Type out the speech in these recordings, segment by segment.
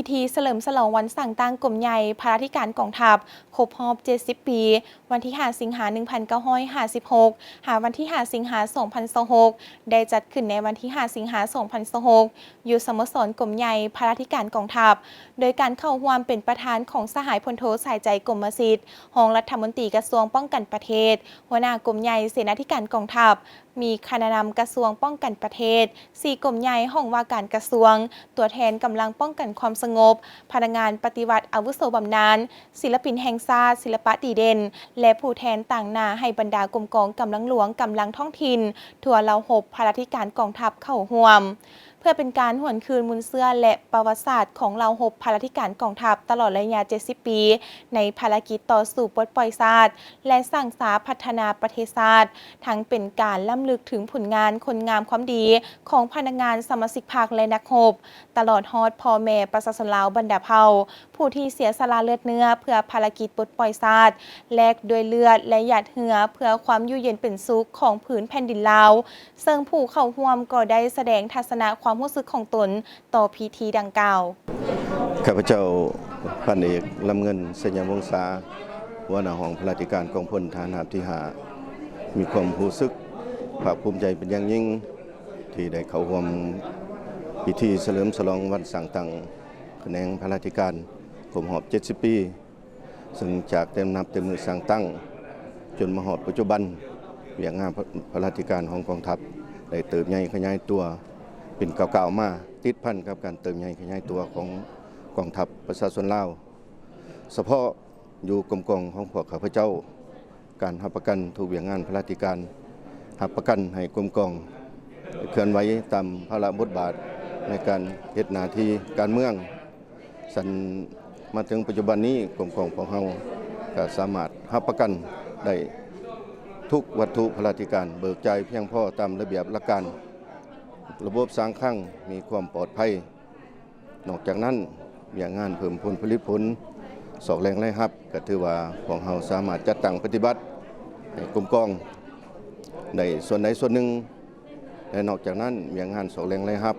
ພິທີສະເຫຼີມສະຫຼອງວັນສ້າງຕັ້ງກົມໃຫຍ່ພະລາທິການກອງທັບ ຄົບຮອບເຈັດສິບປີ ວັນທີຫ້າ ສິງຫາ ໜຶ່ງພັນເກົ້າຮ້ອຍຫ້າສິບຫົກ ຫາວັນທີຫ້າ ສິງຫາ ສອງພັນຊາວຫົກ ໄດ້ຈັດຂຶ້ນໃນວັນທີຫ້າ ສິງຫາ ສອງພັນຊາວຫົກ ຢູ່ສະໂມສອນກົມໃຫຍ່ພະລາທິການກອງທັບ ໂດຍການເຂົ້າຮ່ວມເປັນປະທານຂອງສະຫາຍພົນໂທ ສາຍໃຈ ກົມມະສິດ ຮອງລັດຖະມົນຕີກະຊວງປ້ອງກັນປະເທດ, ຫົວໜ້າກົມໃຫຍ່ເສນາທິການກອງທັບ, ມີຄະນະນຳກະຊວງປ້ອງກັນປະເທດ, ສີ່ກົມໃຫຍ່ຫ້ອງວ່າການກະຊວງ, ຕົວແທນກຳລັງປ້ອງກັນຄວາມສະຫງົບ, ພະນັກງານປະຕິວັດອາວຸໂສບຳນານ, ສິລະປິນແຫ່ງຊາດ, ສິລະປະດີເດັ່ນ ແລະ ຜູ້ແທນຕາງໜ້າໃຫ້ບັນດາກົມກອງກຳລັງຫຼວງ, ກຳລັງທ້ອງຖິ່ນ ທົ່ວລາວຮົບພະລາທິການກອງທັບເຂົ້າຮ່ວມ. ເພື່ອເປັນການຫວນຄືນມູນເຊື້ອ ແລະ ປະຫວັດສາດຂອງລາວຮົບພະລາທິການກອງທັບຕະຫຼອດໄລຍະເຈັດສິບປີ ໃນພາລະກິດຕໍ່ສູ້ປົດປ່ອຍຊາດ ແລະ ສ້າງສາພັດທະນາປະເທດຊາດ, ທັງເປັນການລຳລຶກເຖິງຜົນງານຄຸນງາມຄວາມດີຂອງພະນັກງານ, ສະມາຊິກພັກ ແລະ ນັກຮົບ, ຕະຫຼອດຮອດພໍ່ແມ່ປະຊາຊົນລາວບັນດາເຜົ່າ ຜູ້ທີ່ເສຍສະຫຼະເລືອດເນື້ອເພື່ອພາລະກິດປົດປ່ອຍຊາດ, ແລກດ້ວຍເລືອດ ແລະ ຫຍາດເຫື່ອເພື່ອຄວາມຢູ່ເຢັນເປັນສຸກຂອງພື້ນແຜ່ນດິນລາວ, ເຊິ່ງຜູ້ເຂົ້າຮ່ວມກໍໄດ້ສະແດງທັດສະນະຄວາມຮູ້ສຶກຂອງຕົນຕໍ່ພິທີດັ່ງກ່າວ. ຂ້າພະເຈົ້າ ພັນເອກ ລຳເງິນ ໄຊຍະວົງສາ ຫົວໜ້າຫ້ອງພະລາທິການກອງພົນທະຫານຮາບທີຫ້າ ມີຄວາມຮູ້ສຶກພາກພູມໃຈເປັນຢ່າງຍິ່ງ ທີ່ໄດ້ເຂົ້າຮ່ວມພິທີສະເຫຼີມສະຫຼອງວັນສ້າງຕັ້ງຂະແໜງພະລາທິການຄົບຮອບເຈັດສິບປີ. ເຊິ່ງຈາກແຕ່ນັບແຕ່ມື້ສ້າງຕັ້ງຈົນມາຮອດປັດຈຸບັນ, ວຽກງານພະລາທິການຂອງກອງທັບໄດ້ເຕີບໃຫຍ່ຂະຫຍາຍຕົວເປັນກ້າວໆມາ, ຕິດພັນກັບການເຕີບໃຫຍ່ຂະຫຍາຍຕົວຂອງກອງທັບປະຊາຊົນລາວ. ສະເພາະຢູ່ກົມກອງຂອງພວກຂ້າພະເຈົ້າ, ການຮັບປະກັນທຸກວຽກງານພະລາທິການ, ຮັບປະກັນໃຫ້ກົມກອງເຄື່ອນໄຫວຕາມພາລະບົດບາດໃນການເຮັດໜ້າທີ່ການເມືອງ. ສັນ ມາເຖິງປັດຈຸບັນນີ້, ກົມກອງຂອງເຮົາກໍສາມາດຮັບປະກັນໄດ້ທຸກວັດຖຸພະລາທິການ, ເບີກຈ່າຍພຽງພໍຕາມລະບຽບຫຼັກການ, ລະບົບສາງຄັງມີຄວາມປອດໄພ. ນອກຈາກນັ້ນ, ວຽກງານເພີ່ມຜົນຜະລິດຜົນ, ຊອກແຫຼ່ງລາຍຮັບ, ກໍຖືວ່າພວກເຮົາສາມາດຈັດຕັ້ງປະຕິບັດໃຫ້ກົມກອງໄດ້ສ່ວນໃດສ່ວນໜຶ່ງ. ແລະ ນອກຈາກນັ້ນ, ວຽກງານຊອກແຫຼ່ງລາຍຮັບ,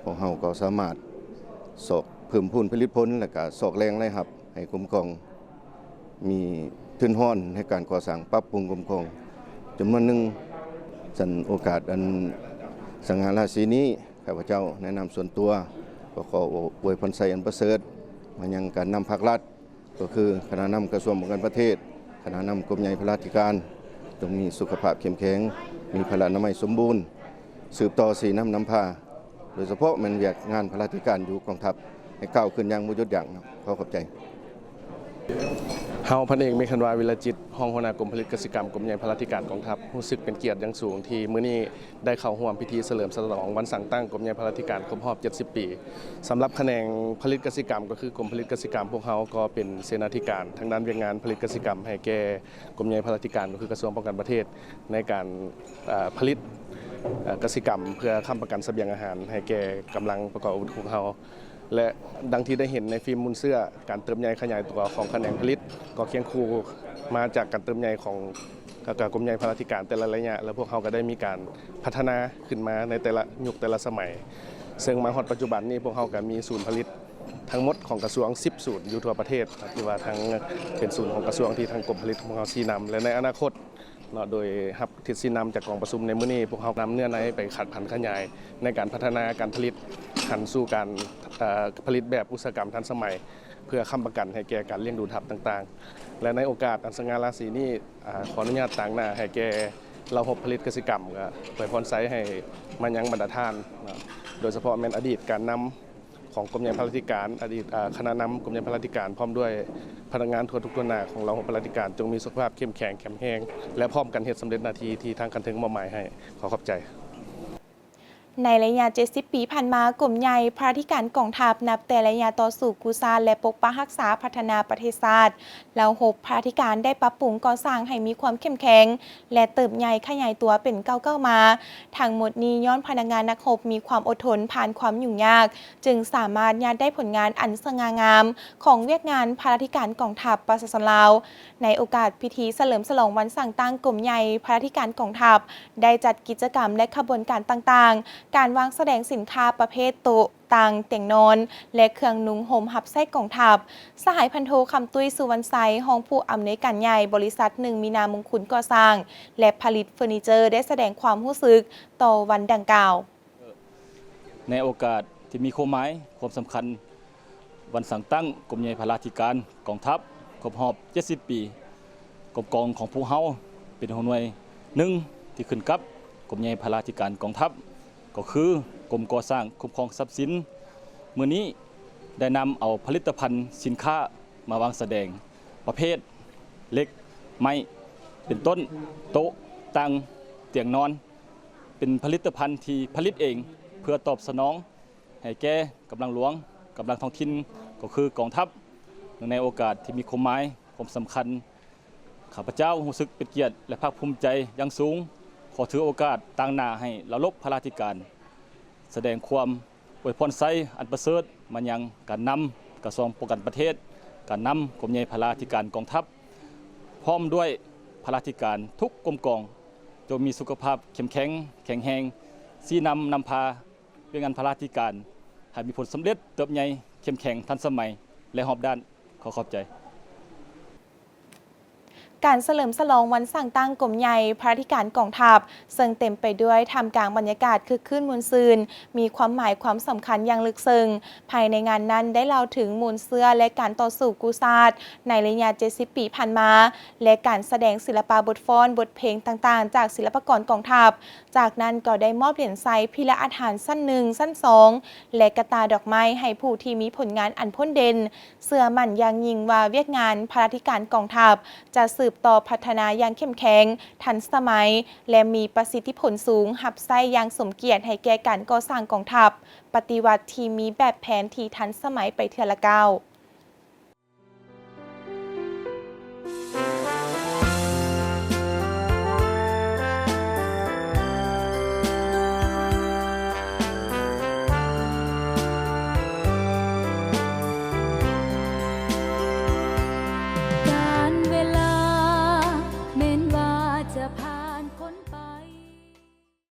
ພວກເຮົາກໍສາມາດຊອກເພີ່ມພູນຜະລິດຜົນ ແລະ ກະຊອກແຫຼ່ງລາຍຮັບໃຫ້ກົມກອງ, ມີທຶນຮອນໃນການກໍ່ສ້າງປັບປຸງກົມກອງຈຳນວນໜຶ່ງ. ສັນໂອກາດອັນສະຫງ່າລາສີນີ້, ຂ້າພະເຈົ້າໃນນາມສ່ວນຕົວ ກໍຂໍອວຍພອນໄຊອັນປະເສີດມາຍັງການນຳພາກລັດ, ກໍຄືຄະນະນຳກະຊວງປ້ອງກັນປະເທດ, ຄະນະນຳກົມໃຫຍ່ພະລາທິການ, ຈົ່ງມີສຸຂະພາບເຂັ້ມແຂງ, ມີພະລານາໄມສົມບູນ, ສືບຕໍ່ຊີ້ນຳນຳພາ, ໂດຍສະເພາະແມ່ນວຽກງານພະລາທິການຢູ່ກອງທັບ ໃຫ້ກ້າວຂຶ້ນຢ່າງບໍ່ຢຸດຢັ້ງ. ຂໍຂອບໃຈ. ເຮົາ ພັນເອກ ເມຄັນວາ ວິລະຈິດ, ຮອງຫົວໜ້າກົມຜະລິດກະສິກຳ ກົມໃຫຍ່ພະລາທິການກອງທັບ, ຮູ້ສຶກເປັນກຽດຢ່າງສູງທີ່ມື້ນີ້ ໄດ້ເຂົ້າຮ່ວມພິທີສະເຫຼີມສະຫຼອງວັນສ້າງຕັ້ງກົມໃຫຍ່ພະລາທິການຄົບຮອບເຈັດສິບປີ. ສຳລັບຂະແໜງຜະລິດກະສິກຳ ກໍຄືກົມຜະລິດກະສິກຳ, ພວກເຮົາກໍເປັນເສນາທິການທາງດ້ານວຽກງານຜະລິດກະສິກຳໃຫ້ແກ່ກົມໃຫຍ່ພະລາທິການ, ກໍຄືກະຊວງປ້ອງກັນປະເທດ, ໃນການ ເອີ ຜະລິດ ເອີ ກະສິກຳ ເພື່ອຄ້ຳປະກັນສະບຽງອາຫານໃຫ້ແກ່ກຳລັງປະກອບອາວຸດຂອງເຮົາ. ແລະ ດັ່ງທີ່ໄດ້ເຫັນໃນຟີມມູນເຊື້ອ, ການເຕີບໃຫຍ່ຂະຫຍາຍຕົວຂອງຂະແໜງຜະລິດ ກໍຄຽງຄູ່ມາຈາກການເຕີບໃຫຍ່ຂອງ ແລະ ກໍກົມໃຫຍ່ພະລາທິການແຕ່ລະໄລຍະ, ແລະ ພວກເຮົາກໍໄດ້ມີການພັດທະນາຂຶ້ນມາໃນແຕ່ລະຍຸກແຕ່ລະສະໄໝ. ເຊິ່ງມາຮອດປັດຈຸບັນນີ້, ພວກເຮົາກໍມີສູນຜະລິດທັງໝົດຂອງກະຊວງສິບສູນຢູ່ທົ່ວປະເທດ, ທີ່ວ່າທັງເປັນສູນຂອງກະຊວງທີ່ທາງກົມຜະລິດຂອງເຮົາຊີ້ນຳ, ແລະ ໃນອະນາຄົດ ເນາະ, ໂດຍຮັບທິດຊີ້ນຳຈາກກອງປະຊຸມໃນມື້ນີ້, ພວກເຮົານຳເນື້ອໃນໄປຂະຫຍາຍພັນ, ຂະຫຍາຍໃນການພັດທະນາການຜະລິດ, ຫັນສູ່ການ ເອີ ຜະລິດແບບອຸດສາຫະກຳທັນສະໄໝ ເພື່ອຄ້ຳປະກັນໃຫ້ແກ່ການລ້ຽງດູທັບຕ່າງໆ. ແລະ ໃນໂອກາດອັນສະຫງ່າລາສີນີ້, ອາ, ຂໍອະນຸຍາດຕາງໜ້າໃຫ້ແກ່ເຫຼົ່າຮົບຜະລິດກະສິກຳ, ກໍອວຍພອນໄຊໃຫ້ມາຍັງບັນດາທ່ານ, ເນາະ, ໂດຍສະເພາະແມ່ນອະດີດການນຳ ຂອງກົມໃຫຍ່ພະລາທິການ, ອະດີດ ອາ ຄະນະນຳກົມໃຫຍ່ພະລາທິການ ພ້ອມດ້ວຍພະນັກງານທົ່ວທຸກທົ່ວໜ້າຂອງເຫຼົ່າຮົບພະລາທິການ, ຈົ່ງມີສຸຂະພາບເຂັ້ມແຂງ, ແຂງແຮງ ແລະ ພ້ອມກັນເຮັດສຳເລັດໜ້າທີ່ທີ່ທາງຂັ້ນເທິງມອບໝາຍໃຫ້. ຂໍຂອບໃຈ. ໃນໄລຍະເຈັດສິບປີຜ່ານມາ, ກົມໃຫຍ່ພະລາທິການກອງທັບ ນັບແຕ່ໄລຍະຕໍ່ສູ້ກູ້ຊາດ ແລະ ປົກປັກຮັກສາພັດທະນາປະເທດຊາດ, ເຫຼົ່າຮົບພະລາທິການໄດ້ປັບປຸງກໍ່ສ້າງໃຫ້ມີຄວາມເຂັ້ມແຂງ ແລະ ເຕີບໃຫຍ່ຂະຫຍາຍຕົວເປັນກ້າວໆມາ. ທັງໝົດນີ້ຍ້ອນພະນັກງານນັກຮົບມີຄວາມອົດທົນຜ່ານຄວາມຫຍຸ້ງຍາກ, ຈຶ່ງສາມາດຍາດໄດ້ຜົນງານອັນສະຫງ່າງາມຂອງວຽກງານພະລາທິການກອງທັບປະຊາຊົນລາວ. ໃນໂອກາດພິທີສະເຫຼີມສະຫຼອງວັນສ້າງຕັ້ງກົມໃຫຍ່ພະລາທິການກອງທັບ, ໄດ້ຈັດກິດຈະກຳ ແລະ ຂະບວນການຕ່າງ ການວາງສະແດງສິນຄ້າປະເພດໂຕະ, ຕັ່ງ, ຕຽງນອນ ແລະ ເຄື່ອງນຸ່ງຫົ່ມຮັບໃຊ້ກອງທັບ. ສະຫາຍພັນໂທ ຄຳຕຸ້ຍ ສຸວັນໄຊ, ຮອງຜູ້ອຳນວຍການໃຫຍ່ບໍລິສັດໜຶ່ງ ມີນາມຸງຄຸນກໍ່ສ້າງ ແລະ ຜະລິດເຟີນີເຈີ ໄດ້ສະແດງຄວາມຮູ້ສຶກຕໍ່ວັນດັ່ງກ່າວ. ໃນໂອກາດທີ່ມີຄວາມໝາຍຄວາມສຳຄັນ ວັນສ້າງຕັ້ງກົມໃຫຍ່ພະລາທິການກອງທັບ ຄົບຮອບເຈັດສິບປີ, ກົມກອງຂອງພວກເຮົາເປັນຫົວໜ່ວຍໜຶ່ງທີ່ຂຶ້ນກັບກົມໃຫຍ່ພະລາທິການກອງທັບ ກໍຄືກົມກໍ່ສ້າງຄຸ້ມຄອງຊັບສິນ. ມື້ນີ້ໄດ້ນຳເອົາຜະລິດຕະພັນສິນຄ້າມາວາງສະແດງ ປະເພດເຫຼັກໄມ້ ເປັນຕົ້ນ ໂຕະ, ຕັ່ງ, ຕຽງນອນ ເປັນຜະລິດຕະພັນທີ່ຜະລິດເອງ ເພື່ອຕອບສະໜອງໃຫ້ແກ່ກຳລັງຫຼວງ, ກຳລັງທ້ອງຖິ່ນ ກໍຄືກອງທັບ. ເນື່ອງໃນໂອກາດທີ່ມີຄວາມໝາຍຄວາມສຳຄັນ, ຂ້າພະເຈົ້າຮູ້ສຶກເປັນກຽດ ແລະ ພາກພູມໃຈຢ່າງສູງ. ຂໍຖືໂອກາດຕາງໜ້າໃຫ້ລາລົບພະລາທິການ ສະແດງຄວາມອວຍພອນໄຊອັນປະເສີດມາຍັງການນຳກະຊວງປ້ອງກັນປະເທດ, ການນຳກົມໃຫຍ່ພະລາທິການກອງທັບ ພ້ອມດ້ວຍພະລາທິການທຸກກົມກອງ ຈົ່ງມີສຸຂະພາບເຂັ້ມແຂງ, ແຂງແຮງ, ຊີ້ນຳນຳພາວຽກງານພະລາທິການໃຫ້ມີຜົນສຳເລັດ, ເຕີບໃຫຍ່, ເຂັ້ມແຂງ, ທັນສະໄໝ ແລະ ຮອບດ້ານ. ຂໍຂອບໃຈ. ການສະເຫຼີມສະຫຼອງວັນສ້າງຕັ້ງກົມໃຫຍ່ພະລາທິການກອງທັບ ເຊິ່ງເຕັມໄປດ້ວຍທ່າມກາງບັນຍາກາດຄຶກຄື້ນມ່ວນຊື່ນ, ມີຄວາມໝາຍຄວາມສຳຄັນຢ່າງເລິກເຊິ່ງ. ພາຍໃນງານນັ້ນໄດ້ເລົ່າເຖິງມູນເຊື້ອ ແລະ ການຕໍ່ສູ້ກູ້ຊາດໃນໄລຍະເຈັດສິບປີຜ່ານມາ ແລະ ການສະແດງສິລະປະບົດຟ້ອນ, ບົດເພງຕ່າງໆ ຈາກສິລະປະກອນກອງທັບ. ຈາກນັ້ນກໍໄດ້ມອບຫຼຽນໄຊພິລະອາດຫານຊັ້ນໜຶ່ງ, ຊັ້ນສອງ ແລະ ກະຕ່າດອກໄມ້ໃຫ້ຜູ້ທີ່ມີຜົນງານອັນພົ້ນເດັ່ນ. ເຊື່ອໝັ້ນຢ່າງຍິ່ງວ່າວຽກງານພະລາທິການກອງທັບຈະສືບຕໍ່ພັດທະນາຢ່າງເຂັ້ມແຂງ, ທັນສະໄໝ ແລະ ມີປະສິດທິຜົນສູງ, ຮັບໃຊ້ຢ່າງສົມກຽດໃຫ້ແກ່ການກໍ່ສ້າງກອງທັບປະຕິວັດທີ່ມີແບບແຜນທີ່ທັນສະໄໝໄປເທື່ອລະກ້າວ.